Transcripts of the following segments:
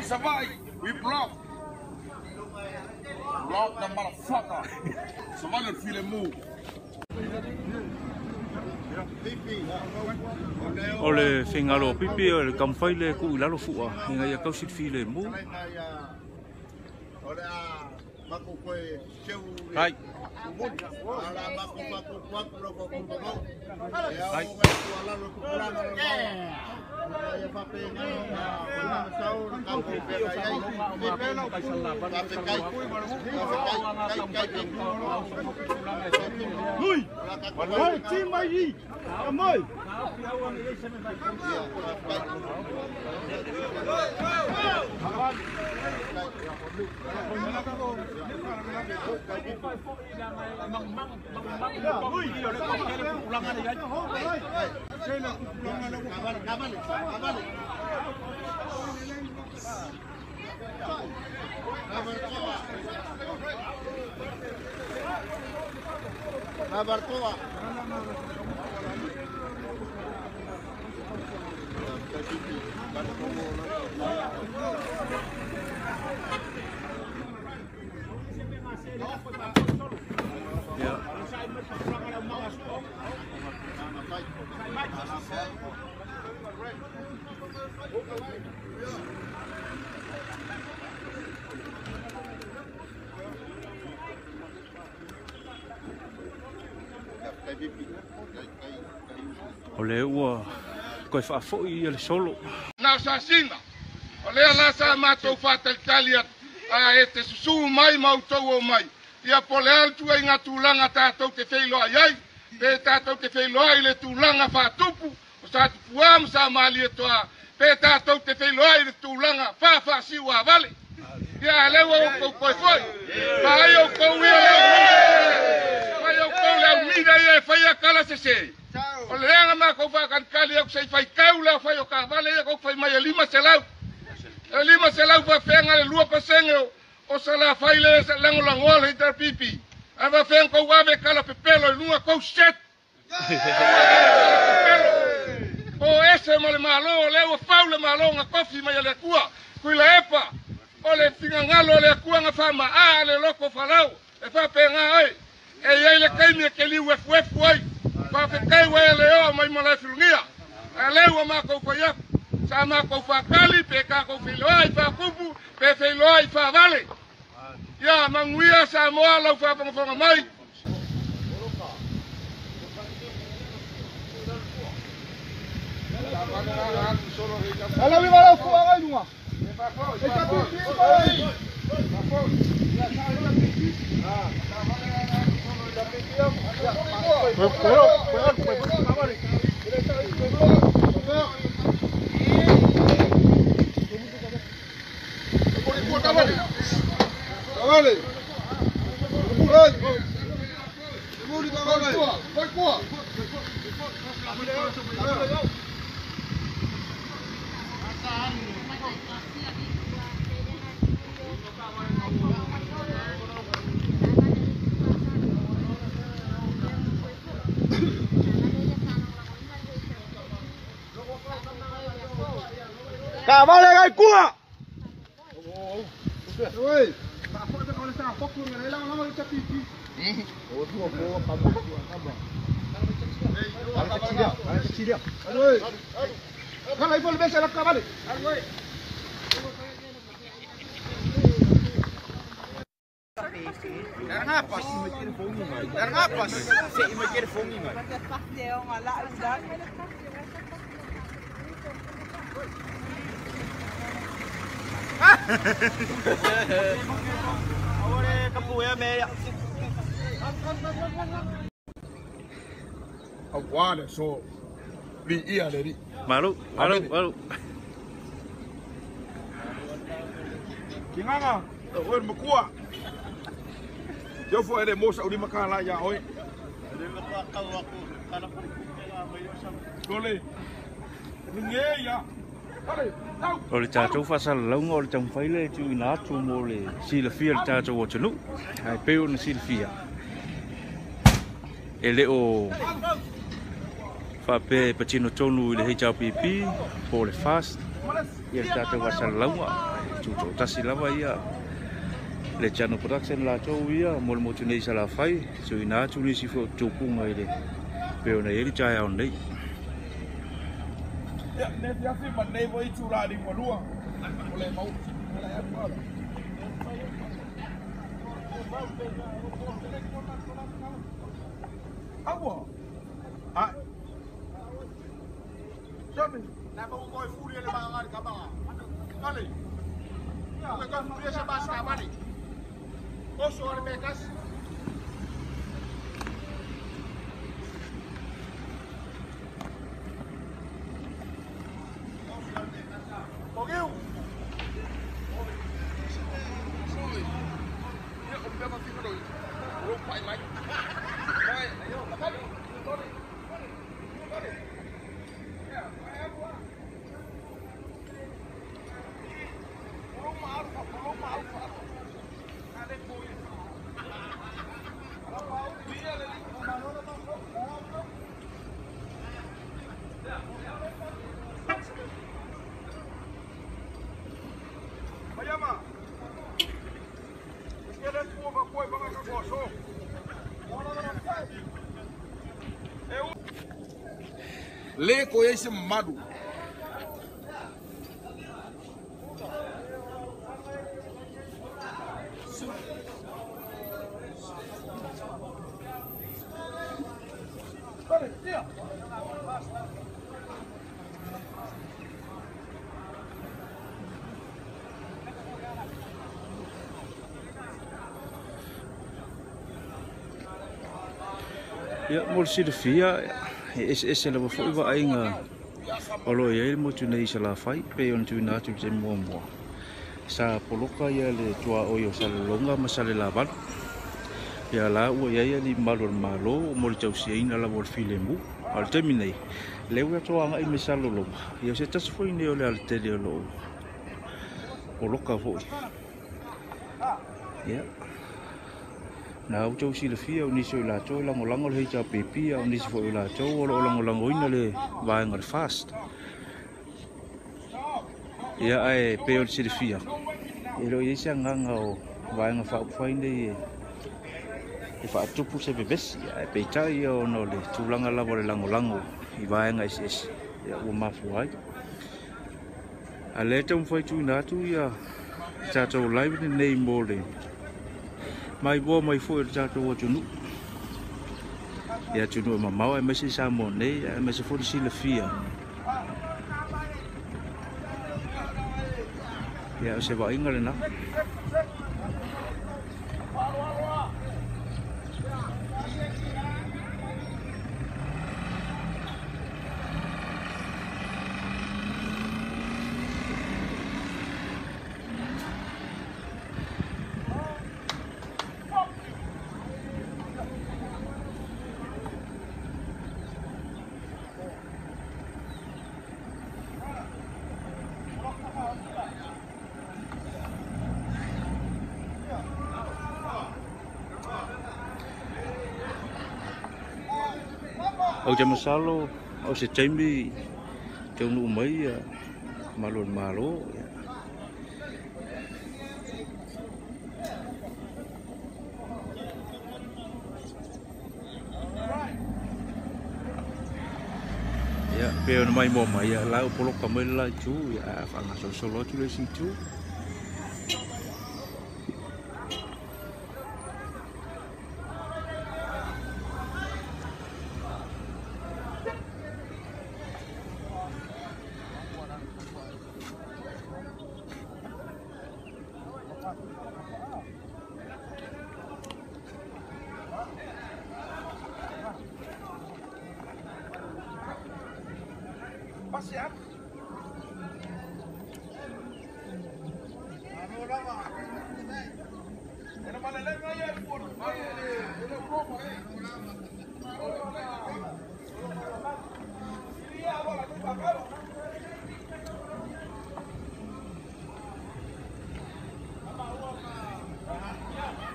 Savaii, we block. Block the motherfucker. Savaii o le filemu. O le figalo o pipi o le taumafai lea e tuu i lalo fua ina ia tausi le filemu. Ai. Ai. O lea ua toe faafoi ia le solo. Na o sasina, o lea la sa matou faatalitali atu, a e te susū mai ma outou o mai, ia po o le a le ituaiga tulaga tatou te feiloai ai, pe tatou te feiloai i le tulaga faatupu o sa Tupuā ma sa Malietoa, pe tatou te feiloai i le tulaga faafaasiuavale. Ia a lea ua outou toe foi, vaai outou ia le au, vaai outou le au mida ia e faia tala sese. O le leaga matou faatalitali atu se i faitau le aofai o taavale ia tou fai mai e 500. E 500 faafeaga le 2% o Salafai lea e lagolagoa le HRPP. Ae faafeaga tou ave tala pepelo i luga tou set. O ese ma le Malo, o lea ua fau le Malo na tofi mai e le Atua. Tuilaepa, o le finagalo o le Atua na faamaa le loto Farao e faapena ai. E i ai le taimi e te liu efuefu ai, faafetai ua e le oo mai Malaefilugia. Ae lea ua matou fai atu, sa matou faatali pe tatou feiloai faatupu pe feiloai faavale. Ia manuia Samoa lau faafogafoga mai. Cavale gai kua. Malo, malo, malo. Kinganga, oe makua. Teo fo ele mo sa uri makala ia oe. Tole. Nge ia. O le tatou faasalalauga o le taumafai lea e tuuina atu mo le silafia le tatou atunuu. Ae pei ona silafia, e le o faapea e patino tonu i le HRPP po o le FAST ia le tatou faasalalauga. tutoatasi lava ia le Channel Production latou ia mo le motu nei i Salafai, tuuina atu nisi foi o tupuga i le pei ona i ai le taeao nei. Ia, lenei afiafi ma lenei foi itula liugalua o le mau. Aua. Ai. Johnny. Na mo ko furi le ba ngari ka ba. Kale. Ko ko furi se ba sa ba ni. Oso ale me kas. Kogiu. Ia o pema fika doi. Ro pai mai. Mai, ayo, makali. Tony. Tony. Ya, ai abu. Ro ma alfa, ro ma alfa. Ale koi. Ala pa u bia le li. Ma no no no. Mayama. Le ko ese madu. Ia, mo le silafia, e eseese lava foi vaaiga o lo o i ai le motu nei i Salafai, pei ona tuuina atu i le taimi muamua. Sa poloka ia le tuaoi o Salelologa ma Salelavalu. Ia la ua i ai alii mamalu o le Malo mo le tausiaina lava o le filemu. A o le taimi nei, lea ua tatou agai mai Salelologa, ia o se tasi foi nei o le alatele o lo o poloka foi. Ia. Na outou silafia o nisi o i latou e lagolago le HRPP, a o nisi foi o i latou o lo o lagolagoina le vaega o le FAST. Ia, ae pei o le silafia, e le o i ai se agaga o vaega faaupufai nei e faatupu se vevesi, ae peitai ia ona o le tulaga lava o le lagolago i vaega eseese, ia ua mafua ai. A lea e taumafai tuuina atu ia tatou live lenei mo le maimoa mai foi o le tatou atunuu, i atunuu e mamao aemaise i Samoa nei, aemaise foi le silafia. Ia, o se vaaiga lena. Ou te masalo o se taimi taunuu mai ia malu o le Malo. Ia. Ia, pei ona maimoa mai, ia, la ua poloka mai le la itu, ia, a faagasolosolo atu le isi itu.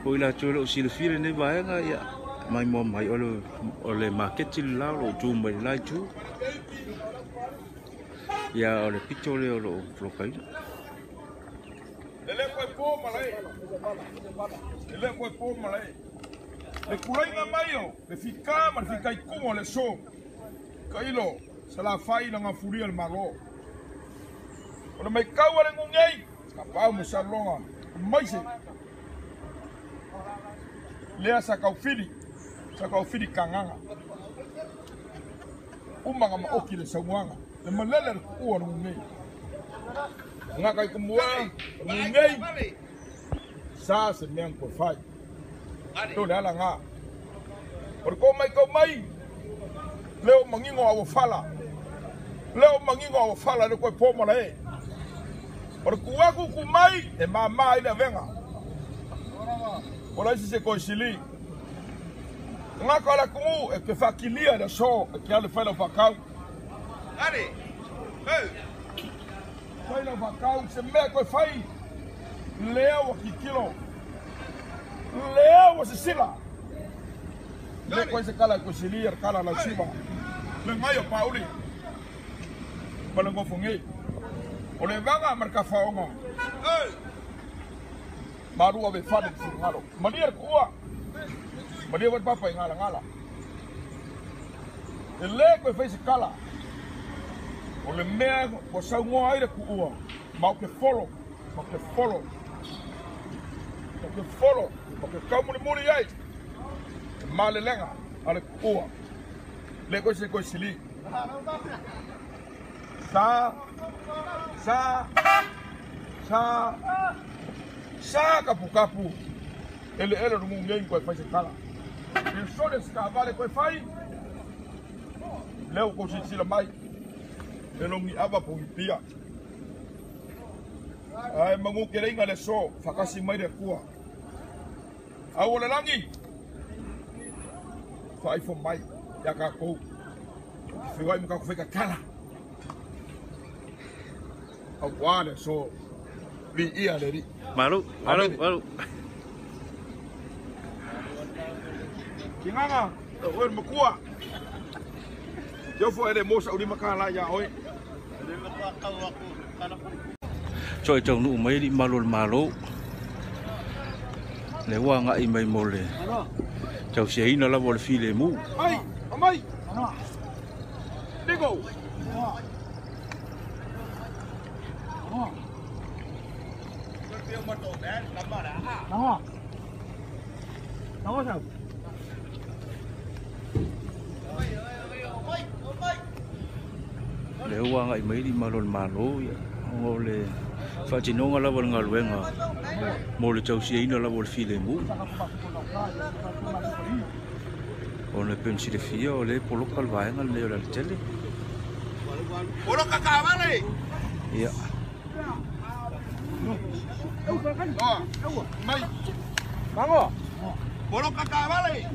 O i latou e le o silafia lenei vaega, ia, maimoa mai o le maketi le la o lo o tu mai le la itu. Ia, o le pito lea o lo o polokaina. E le koe pō malae. E le koe pō malae. Le kulainga mai o, le fika ma le fika i kumo le so. Ka ilo, sa la fai na ngā furia le malo. O le mai kau ale ngungei, ka pau mo sa longa, maise. Lea sa kau fili kanganga. Umanga ma oki le sauanga, le malele le kuua le ngungei. Ngā kai kumua, ngungei, sa se mea koe fai. Tō le ala ngā. O le kō mai kau mai, leo mangingo awa fala. Leo mangingo awa fala le koe pō mala e. O le kuaku ku mai, e māmā i le avenga. O la isi se koe sili. Ngā ka la kungu e ke whakilia le so e ke ale whaila whakau. Whaila whakau se mea koe whai. Leo wa kikilo. Leo wa sisila. Le koe se kala koe sili ar kala lau siwa. Le ngai o pauli. Ma le ngofongi. O le vanga marka whaonga. Marua ve whane ki ngalo. Malia kuua. Malia wat papa i ngala ngala. E le koe whai se kala. O le mea ko sau ngoa aira kuua. Mau ke folo. Mau ke folo. Mau ke folo. Mau ke kaumuli muli ai. E malelenga ale kuua. Le koe se koe sili. Sa. Sa. Sa. Sa kapu kapu. Ele ele rungu ngei koe whai se kala. Il sole se ka vale koe whai. Leo ko sisila mai. Le longi ava po pia. Ai mangu ke reinga le so whakasi mai le kua. Au o le langi. Whaifo mai ia ka kou. Whiwai mo ka whaika kala. Au wā le so. Vi ia le ri. Malu, malu, malu. Kinganga, oe makua. Teo fo ele mosa uri makala ia oe. Toi tau nuu mai li malo le malo. Le ua ngai mai mo le. Tau siaina lava o le file mu. Mai, mai. Digo. Le ua ngai mai li malo le malo ia. O le whaatinonga lava le ngaluenga mo le tausiaina lava o le file mu. O le pensilefia o le poloka le vaenga le o le tele. Poloka ka vale. Ia. Mai. Mango. Poloka ka vale.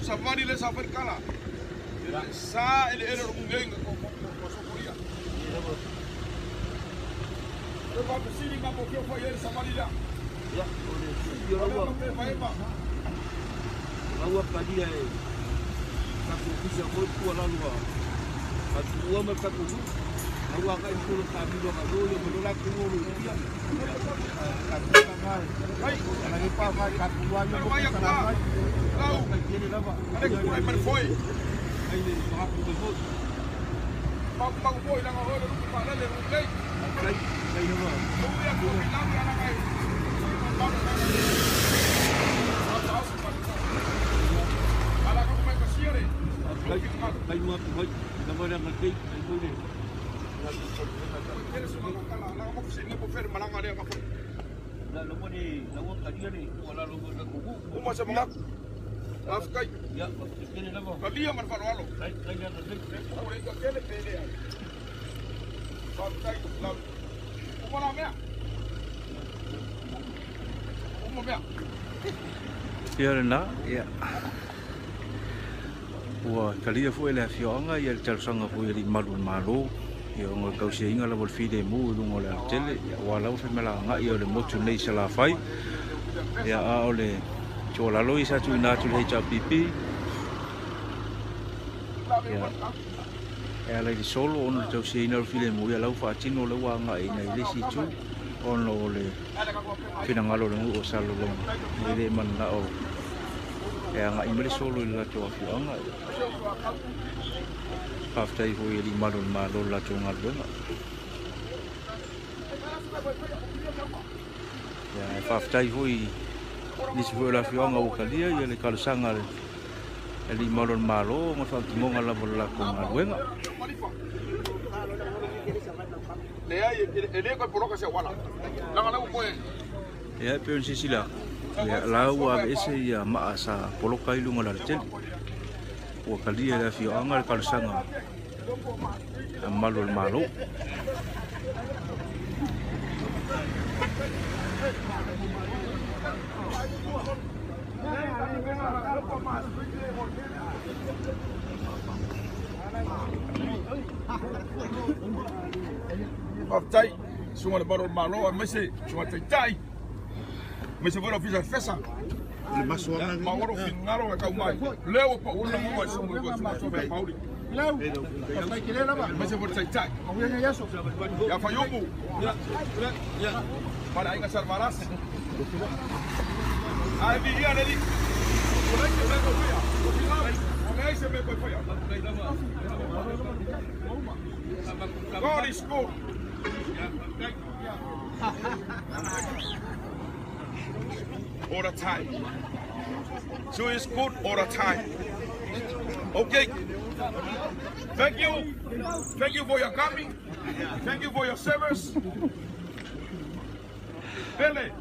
Savani le safari kala. Sa ele ele rungenga ko ko sokoria. Le va pesiri ma ko fo ele savani la. Ya, ole si yo la wa padia e. Ka ko kisa ko ku la lua. Ka tu ma ka ko. Ia lena, ia. Ua talia foi le afioaga ia le talosaga foi a alii malu o le Malo ia ona o le tausiaina lava o le filemu i luga o le alatele ia aua lava femalagaai o le motu nei i Salafai. Ia a o le tuualalo ia sa tuuina atu i le HRPP ia e ala i le solo ona o le tausiaina o le filemu ia la ua faatino lea ua agai ina i le isi itu ona o le finagalo o le nuu o Salelologa e le mananao e agai mai le solo i le latou afioaga. Faafetai foi i alii malu o le Malo i le latou galuega. Ia, e faafetai foi i nisi foi o le afioaga ua talia ia le talosaga a le alii malu o le Malo ma le faatinoga lava o le latou galuega. Ia, e pei ona silasila atu, ia, la ua aveese ia maa sa poloka ai luga o le alatele. Ua talia e le afioaga le talosaga a malu o le Malo. Faafetai susuga i le Malu o le Malo aemaise susuga Taitai aemaise foi le Ofisa o le Fesa ma ua lou finagalo e tau mai lea ua pau le lagona i susuga i Pauli aemaise foi le Taitai ia Faiupu ma le aiga Salvalasi ae viia le Alii. O leai se mea toe faia, o leai se mea toe faia. God is good. All the time. So it's good all the time. Okay. Thank you. Thank you for your coming. Thank you for your service. Pele.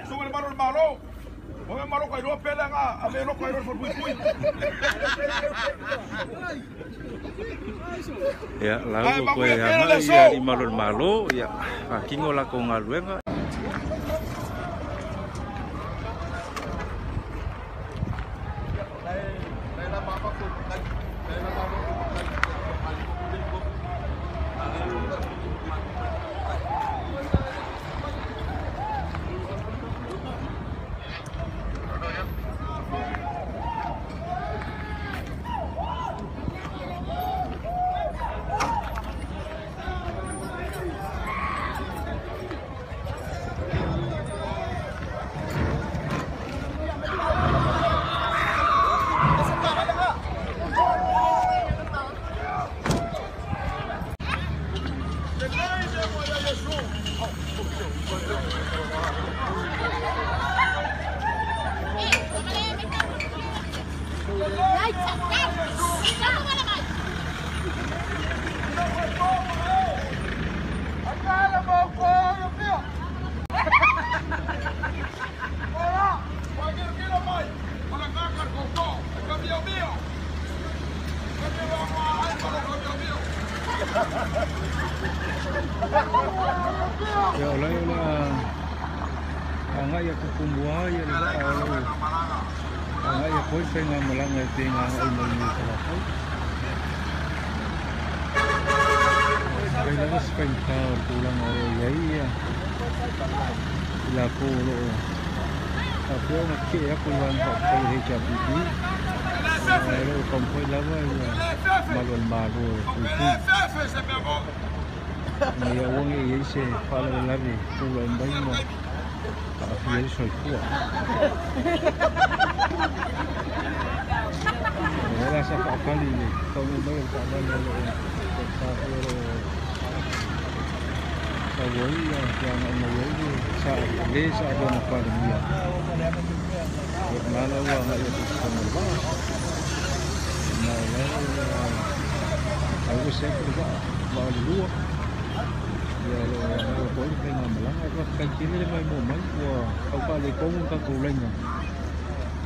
Suga le malo le malo. O me malo kai roa pele nga a me loko kai roa pui pui. Ia, la ua koe agai ia alii malu o le Malo, ia, faatino latou galuega. Ia o lai o le a agai atu tumua ia le vaa o lo o agai atu ai le faigamalaga e pei ona agai mai nei i Salafai. Fai lava si faigata o le tulaga o lo o i ai ia i latou o lo o faapea ona tetee atu i le Vaega Faaupufai o le HRPP, ae o lo o taumafai lava ia malu o le Malo e puipui. Ina ia aua ne i ai se faalavelave e tulai mai ma aafia ai le soifua. O lea la sa faatali i le taunuu mai o le taavale o lo o sa foi o lo o sau ai le agai mai ai le sa le sa avea ma Palemia. Ia o la la ua agai atu i totonu o le vaa. Ma o la ua tau ese atu le vaa, vaa o le lua. Ia o lo o agai atu ai le faigamalaga. Faafetai tele le maimoa mai ua tau faaletonu le tatou laina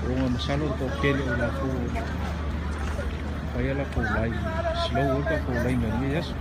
ona masalo le toatele o latou o lo o fai a latou line slow ai le tatou laina i lenei aso.